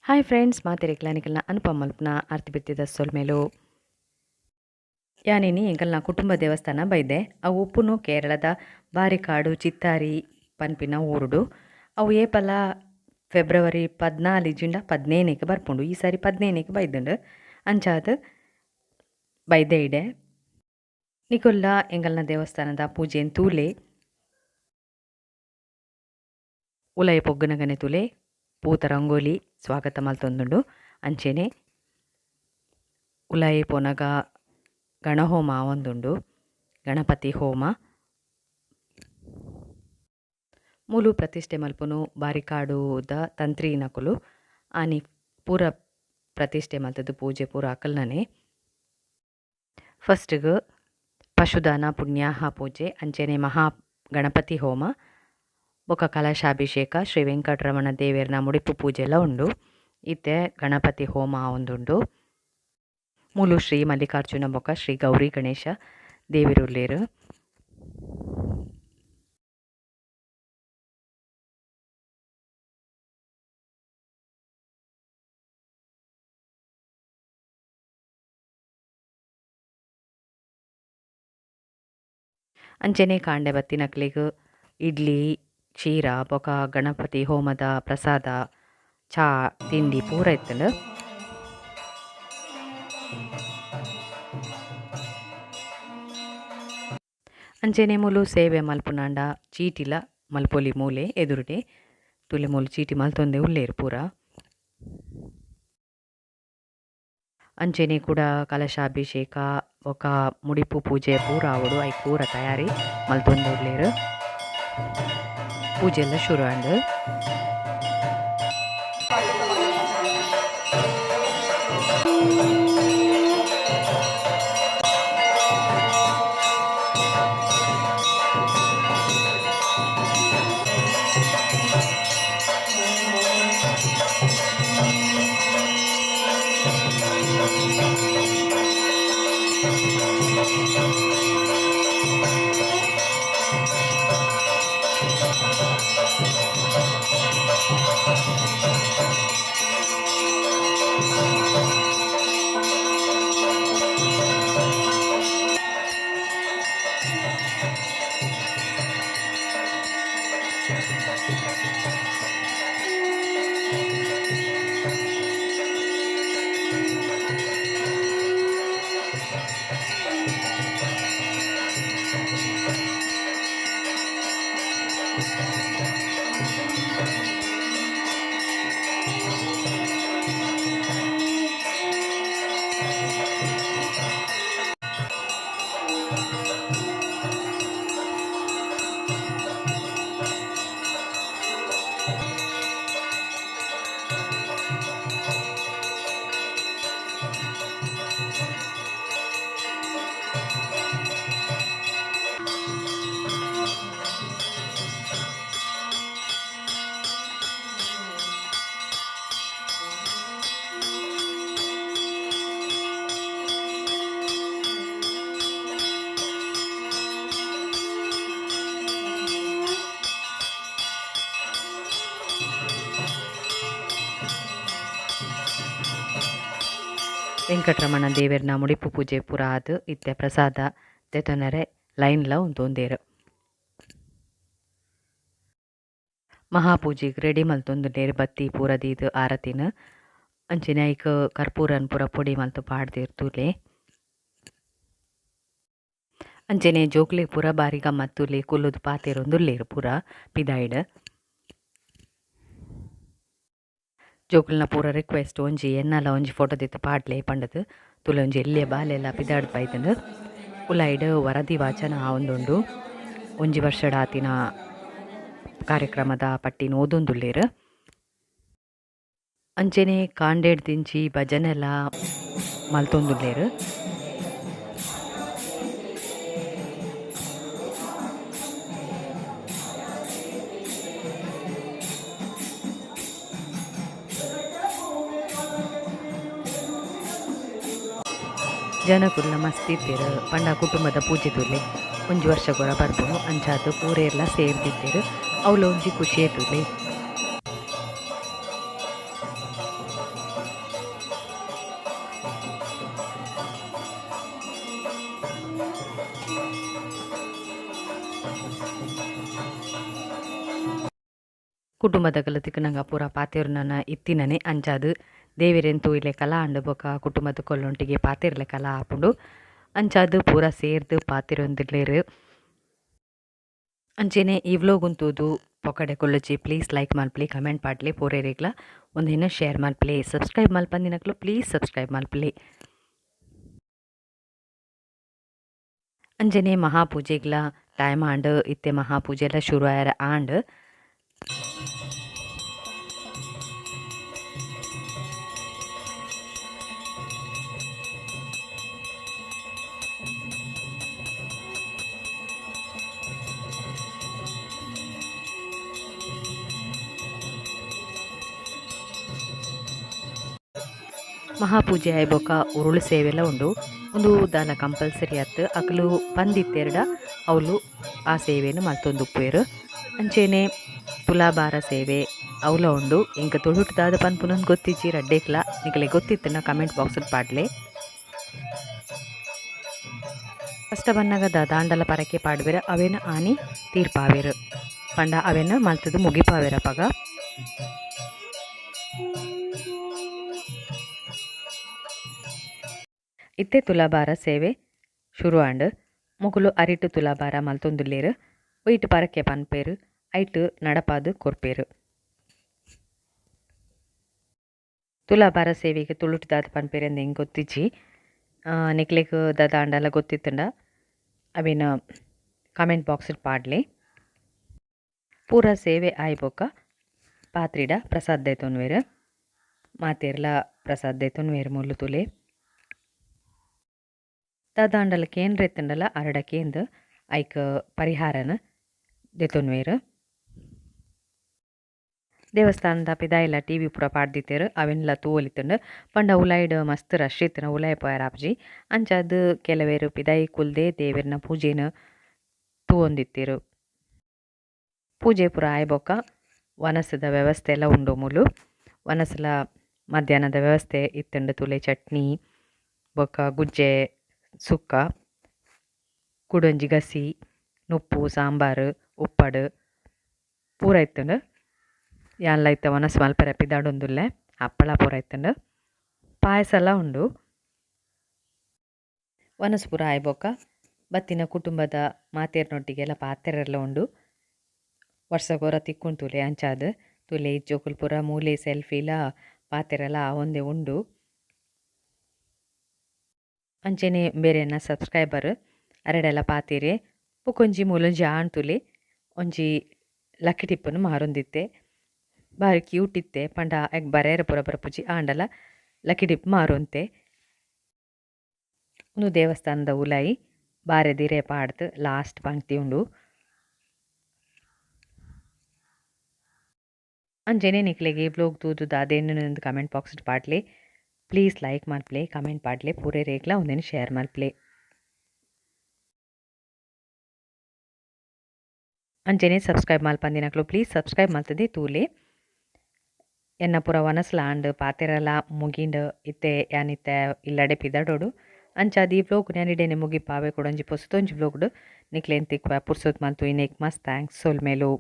Hi friends, ಮಾತೆರೆಗ್ಲ ಅನುಪಮ ಮಲ್ಪುನ ಆರ್ತಿ ಬಿತ್ತಿದ ಸೊಲ್ಮೆಲು. ಯಾನಿನಿ ಎಂಕಲ್ನ ಕುಟುಂಬ ದೇವಸ್ಥಾನ ಬೈದೆ. ಅವು ಉಪ್ಪುನು ಕೇರಳದ ಬಾರಿಕಾಡು ಚಿತ್ತಾರಿ ಪನ್ಪಿನ ಊರುಡು. ಅವು ಏಪಲ ಫೆಬ್ರವರಿ 14 ಇಜ್ಜಿಂಡ 15ಕ್ ಬರ್ಪುಂಡು. ಈ ಸಾರಿ 15ಕ್ ಬೈದುಂಡು. ಅಂಚಾದ್ ಬೈದೆ ಇಡೆ. ನಿಕುಲ್ಲ ಎಂಕಲ್ನ ದೇವಸ್ಥಾನದ ಪೂಜೆನ್ ತೂಲೆ. ಉಲಯಿ ಪೊಗ್ಗುನಗನೆ ತೂಲೆ ಪೂತ ರಂಗೋಲಿ ಸ್ವಾಗತ ಮಲ್ತೊಂದುಂಡು. ಅಂಚೆನೆ ಉಲಯಿ ಪೋನಗ ಗಣಹೋಮ ಆವೊಂದುಂಡು. ಗಣಪತಿ ಹೋಮ. ಮೂಲು ಪ್ರತಿಷ್ಠೆ ಮಲ್ಪುನು ಬಾರಿಕಾಡುದ ತಂತ್ರಿನಕುಲು. ಆನಿ ಪೂರ ಪ್ರತಿಷ್ಠೆ ಮಲ್ತುದು ಪೂಜೆ ಪೂರ ಅಕಲ್ನನೆ. ಫಸ್ಟ್ ಗ್ ಪಶುದಾನ ಪುಣ್ಯಾಹ ಪೂಜೆ ಅಂಚೆನೆ ಮಹಾ ಗಣಪತಿ ಹೋಮ ಬೊಕ ಕಲಶಾಭಿಷೇಕ ಶ್ರೀ ವೆಂಕಟರಮಣ ದೇವೆರ್ನ ಮುಡಿಪು ಪೂಜೆಲ ಉಂಡು. ಇತ್ತೆ ಗಣಪತಿ ಹೋಮ ಆವೊಂದುಂಡು. ಮೂಲು ಶ್ರೀ ಮಲ್ಲಿಕಾರ್ಜುನ ಬೊಕ ಶ್ರೀ ಗೌರಿ ಗಣೇಶ ದೇವೆರ್ ಉಲ್ಲೆರ್. ಅಂಚೆನೆ ಕಾಂಡೆ ಬತ್ತಿನಕ್ಲೆಗ್ ಇಡ್ಲಿ ಕ್ಷೀರ ಬೊಕ ಗಣಪತಿ ಹೋಮದ ಪ್ರಸಾದ ಚಾ ತಿಂಡಿ ಪೂರ ಇತ್ತುಂಡು. ಅಂಚೆನೆ ಮೂಲು ಸೇವೆ ಮಲ್ಪುನಾಂಡ ಚೀಟಿಲ ಮಲ್ಪೊಲಿ ಮೂಲೆ ಎದುರುಡೆ ತೂಲೆ ಮೂಲು ಚೀಟಿ ಮಲ್ತೊಂದೆ ಉಲ್ಲೆರ್ ಪೂರ. ಅಂಚೆನೆ ಕುಡ ಕಲಶಾಭಿಷೇಕ ಬೊಕ ಮುಡಿಪು ಪೂಜೆ ಪೂರ ಆವೊಡು ಐಕ್ ಪೂರ ತಯಾರಿ ಮಲ್ತೊಂದು ಉಲ್ಲೆರ್. ಪೂಜೆಲ ಶುರು ಆಂಡ್. ವೆಂಕಟರಮಣ ದೇವೆರ್ನ ಮುಡಿಪು ಪೂಜೆ ಪೂರ ಆದ್ ಇತ್ತೆ ಪ್ರಸಾದ ದೆತೊನರೆ ಲೈನ್ ಲ ಉಂತೊಂದೆರ್. ಮಹಾಪೂಜೆಗ್ ರೆಡಿ ಮಲ್ತೊಂದುಲ್ಲೆರ್ ಬತ್ತಿ ಪೂರ ದೀದ್ ಆರತಿನ್. ಅಂಚೆನೆ ಐಕ್ ಕರ್ಪೂರನ್ ಪೂರ ಪೊಡಿ ಮಲ್ತ್ ಪಾಡ್ದೆರ್ ತೂಲೆ. ಅಂಚೆನೆ ಜೋಕ್ಲೆಗ್ ಪೂರ ಬಾರಿ ಗಮ್ಮತ್ ತೂಲೆ ಕುಲ್ಲುದು ಪಾತೆರೊಂದುಲ್ಲೆರ್ ಪೂರ ಪಿದಾಯ್ಡ್. ಜೋಕುಲ್ನ ಪೂರ ರಿಕ್ವೆಸ್ಟ್ ಒಂಜಿ ಎನ್ನಲ ಒಂಜಿ ಫೋಟೋ ದೆತ್ತ್ ಪಾಡ್ಲೆ ಪಂಡುದು. ತೂಲೆ ಒಂಜಿ ಎಲ್ಯ ಬಾಲೆಲ ಪಿದಾಡ್ದ್ ಬೈದ್ಂಡ್. ಉಲಾಯಿಡ್ ವರದಿ ವಾಚನ ಆವೊಂದುಂಡು. ಒಂಜಿ ವರ್ಷಡ್ ಆತಿನ ಕಾರ್ಯಕ್ರಮದ ಪಟ್ಟಿನ್ ಓದೊಂದುಲ್ಲೆರ್. ಅಂಚೆನೆ ಕಾಂಡೆಡ್ದಿಂಚಿ ಭಜನೆಲ ಮಲ್ತೊಂದುಲ್ಲೆರ್. ಜನಕುಲ್ಲ ಮಸ್ತ್ ಇತ್ತೆರ್ ಪಂಡ ಕುಟುಂಬದ ಪೂಜೆ ತೂಲೆ ಒಂಜಿ ವರ್ಷಗೊರ ಬರ್ಪುನು ಅಂಚಾದ್ ಪೂರೆರ್ಲ ಸೇರ್ದಿತ್ತೆರ್ ಅವ್ಲ ಒಂಜಿ ಖುಷಿಯೇ ತೂಲೆ. ಕುಟುಂಬದಕುಲು ತಿಕ್ಕುನಗ ಪೂರ ಪಾತೆರುನನ ಇತ್ತಿನನೆ ಅಂಚಾದ್ ದೇವೆರೆನ್ ತೂಯಿಲೆಕಲ ಆಂಡ್ ಬೊಕ ಕುಟುಂಬದಕುಲೊಂಟಿಗೆ ಪಾತೆರ್ಲೆಕಲ ಆಪುಂಡು. ಅಂಚಾದ್ ಪೂರ ಸೇರ್ದ್ ಪಾತೆರೊಂದುಲ್ಲೆರ್. ಅಂಚೆನೆ ಈ ವ್ಲೋಗ್ ತೂದು ಪೊಕ್ಕಡೆ ಕುಲ್ಲುಜಿ ಪ್ಲೀಸ್ ಲೈಕ್ ಮಲ್ಪುಲೆ, ಕಮೆಂಟ್ ಪಾಡ್ಲೆ, ಪೂರೆರೆಗ್ಲ ಉಂದೆನ್ ಶೇರ್ ಮಲ್ಪುಲೆ. ಸಬ್ಸ್ಕ್ರೈಬ್ ಮಲ್ಪಂದಿನಕುಲು ಪ್ಲೀಸ್ ಸಬ್ಸ್ಕ್ರೈಬ್ ಮಲ್ಪುಲೆ. ಅಂಚೆನೆ ಮಹಾಪೂಜೆಗ್ಲ ಟೈಮ್ ಆಂಡ್. ಇತ್ತೆ ಮಹಾಪೂಜೆಲ ಶುರು ಆಯೆರೆ ಆಂಡ್. ಮಹಾಪೂಜೆ ಆಯಿ ಬೊಕ್ಕ ಉರುಳು ಸೇವೆಲ ಉಂಡು. ಉಂದು ದಾಲ ಕಂಪಲ್ಸರಿ ಅತ್ತ್. ಅಕುಲು ಪಂದಿತ್ತೆರ್ಡ ಅವುಲು ಆ ಸೇವೆನ್ ಮಲ್ತೊಂದುಪ್ಪುವೆರ್. ಅಂಚೆನೆ ತುಲಾಭಾರ ಸೇವೆ ಅವುಲ ಉಂಡು. ಎಂಕ್ ತುಳುಟು ದಾದ ಪನ್ಪುನಂದ್ ಗೊತ್ತಿಜ್ಜಿ ರಡ್ಡೆಕ್ಲ ನಿಕಲೆಗ್ ಗೊತ್ತಿತ್ತ್ಂಡ ಕಮೆಂಟ್ ಬಾಕ್ಸ್ ಡ್ ಪಾಡ್ಲೆ. ಕಷ್ಟ ಬನ್ನಗ ದಾದಾಂಡಲ ಪರಕೆ ಪಾಡುವೆರ್ ಅವೆನ್ ಆನಿ ತೀರ್ಪಾವೆರ್. ಪಂಡ ಅವೆನ್ ಮಲ್ತುದು ಮುಗಿಪಾವೆರ್ ಅಪಗ. ಇತ್ತೆ ತುಲಾಭಾರ ಸೇವೆ ಶುರು ಆಂಡ್. ಮೊಕುಲು ಅರಿಟ್ ತುಲಾಭಾರ ಮಲ್ತೊಂದುಲ್ಲೆರ್. ಒಯಿಟ್ ಪರಕೆ ಪನ್ಪೆರ್ ಐಟ್ ನಡಪಾದ್ ಕೊರ್ಪೆರ್. ತುಲಾಭಾರ ಸೇವೆಗ್ ತುಳುಟ್ ದಾದ ಪನ್ಪೆರ್ ಅಂದ್ ಎಂಕ್ ಗೊತ್ತಿಜ್ಜಿ. ನಿಕ್ಲೆಗ್ ದಾದಾಂಡಲ ಗೊತ್ತಿತ್ತ್ಂಡ ಅವೆನ್ ಕಮೆಂಟ್ ಬಾಕ್ಸ್ ಡ್ ಪಾಡ್ಲೆ. ಪೂರ ಸೇವೆ ಆಯಿ ಬೊಕ್ಕ ಪಾತ್ರಿಡ ಪ್ರಸಾದ ದೆತೊನುವೆರ್. ಮಾತೆರ್ಲ ಪ್ರಸಾದ ದೆತೊನುವೆರ್ ಮೂಲು ತೂಲೆ. ದಾದಾಂಡಲ ಕೇಂದ್ರ ಇತ್ತ್ಂಡಲ ಅರಡ ಕೇಂದ್ ಐಕ್ ಪರಿಹಾರನ್ ದೆತೊನುವೆರ್. ದೇವಸ್ಥಾನದ ಪಿದಾಯಿಲ ಟಿವಿ ಪೂರ ಪಾಡ್ದಿತ್ತೆರ್ ಅವೆನ್ಲ ತೂವೊಲಿತ್ತ್ಂಡ್. ಪಂಡ ಉಲಾಯಿಡ್ ಮಸ್ತ್ ರಶ್ ಇತ್ತ್ಂಡ್ ಉಲಾಯಿ ಪೋಯೆರೆ ಆಪುಜಿ. ಅಂಚಾದ್ ಕೆಲವೆರ್ ಪಿದಾಯಿ ಕುಲ್ದೇ ದೇವೆರ್ನ ಪೂಜೆನ್ ತೂವೊಂದಿತ್ತೆರ್. ಪೂಜೆ ಪೂರ ಆಯಿ ಬೊಕ್ಕ ವನಸುದ ವ್ಯವಸ್ಥೆ ಲ ಉಂಡು ಮೂಲು. ವನಸುಲ ಮಧ್ಯಾಹ್ನದ ವ್ಯವಸ್ಥೆ ಇತ್ತ್ಂಡ್ ತೂಲೆ ಚಟ್ನಿ ಬೊಕ್ಕ ಗುಜ್ಜೆ ಸುಕ್ಕ ಕುಡೊಂಜಿ ಗಸಿ ನುಪ್ಪು ಸಾಂಬಾರ್ ಉಪ್ಪಡ್ ಪೂರ ಇತ್ತ್ಂಡ್. ಯಾನ್ಲ ಇತ್ತೆ ವನಸ್ ಮಲ್ಪೆರೆ ಪಿದಾಡೊಂದುಲ್ಲೆ ಹಪ್ಪಳ ಪೂರ ಇತ್ತ್ಂಡ್. ಪಾಯಸಲ ಉಂಡು. ವನಸ್ ಪೂರ ಆಯಿ ಬೊಕ್ಕ ಬತ್ತಿನ ಕುಟುಂಬದ ಮಾತೆರ್ನೊಟ್ಟಿಗೆಲ ಪಾತೆರೆರ್ಲ ಉಂಡು. ವರ್ಸಗೊರ ತಿಕ್ಕುಂಡು ತೂಲೆ ಅಂಚಾದ್ ತೂಲೆ ಜೋಕುಲು ಪೂರ ಮೂಲೆ ಸೆಲ್ಫಿಲ ಪಾತೆರಲ ಆವೊಂದೆ ಉಂಡು. ಅಂಚೆನೆ ಬೇರೆನ ಸಬ್ಸ್ಕ್ರೈಬರ್ ಅರೆಡಲ ಪಾತೆರೆ ಬೊಕೊಂಜಿ ಮೂಲೊಂಜಿ ಆಣ್ ತೂಲೆ ಒಂಜಿ ಲಕ್ಕಿ ಟಿಪ್ಪನ್ ಮಾರೊಂದಿತ್ತೆ. ಬಾರಿ ಕ್ಯೂಟ್ ಇತ್ತೆ ಪಂಡ ಐಕ್ ಬರೆಯೆರೆ ಪೂರ ಬರ್ಪುಜಿ ಆಂಡಲ ಲಕ್ಕಿ ಡಿಪ್ ಮಾರೊಂತೆ. ಉಂದು ದೇವಸ್ಥಾನದ ಉಲಾಯಿ ಬಾರೆದಿರೆ ಪಾಡ್ದ್ ಲಾಸ್ಟ್ ಪಂಕ್ತಿ ಉಂಡು. ಅಂಚೆನೆ ನಿಕ್ಲೆಗ್ ಈ ವ್ಲೋಗ್ ತೂದು ದಾದ ಎನ್ನುನಂದ್ ಕಮೆಂಟ್ ಬಾಕ್ಸ್ ಡ್ ಪಾಡ್ಲೆ. ಪ್ಲೀಸ್ ಲೈಕ್ ಮಲ್ಪುಲೆ ಕಮೆಂಟ್ ಪಾಡ್ಲೆ ಪೂರೆರೆಗ್ಲ ಉಂದೆನ್ ಶೇರ್ ಮಲ್ಪುಲೆ. ಅಂಚೆನೆ ಸಬ್ಸ್ಕ್ರೈಬ್ ಮಲ್ಪಂದಿನಕುಲು ಪ್ಲೀಸ್ ಸಬ್ಸ್ಕ್ರೈಬ್ ಮಲ್ತುದೆ ತೂಲೆ. ಎನ್ನ ಪೂರ ವನಸ್ಲ ಆಂಡ್ ಪಾತೆರಲ ಮುಗಿಂಡ್ ಇತ್ತೆ ಯಾನ್ ಇತ್ತೆ ಇಲ್ಲಡೆ ಪಿದಡೊಡು. ಅಂಚಾದ್ ಈ ವ್ಲೋಗ್ ಯಾನ್ ಇಡೆನೆ ಮುಗಿಪಾವೆ ಕುಡೊಂಜಿ ಪೊಸತೊಂಜಿ ವ್ಲೋಗ್ಡ್ ನಿಕ್ಲೆನ್ ತಿಕ್ಕುವೆ ಪುರ್ಸೊತ್ ಮಲ್ತು ಇನೇಕ್ ಮಸ್ತ್ thanks ಸೊಲ್ಮೆಲು.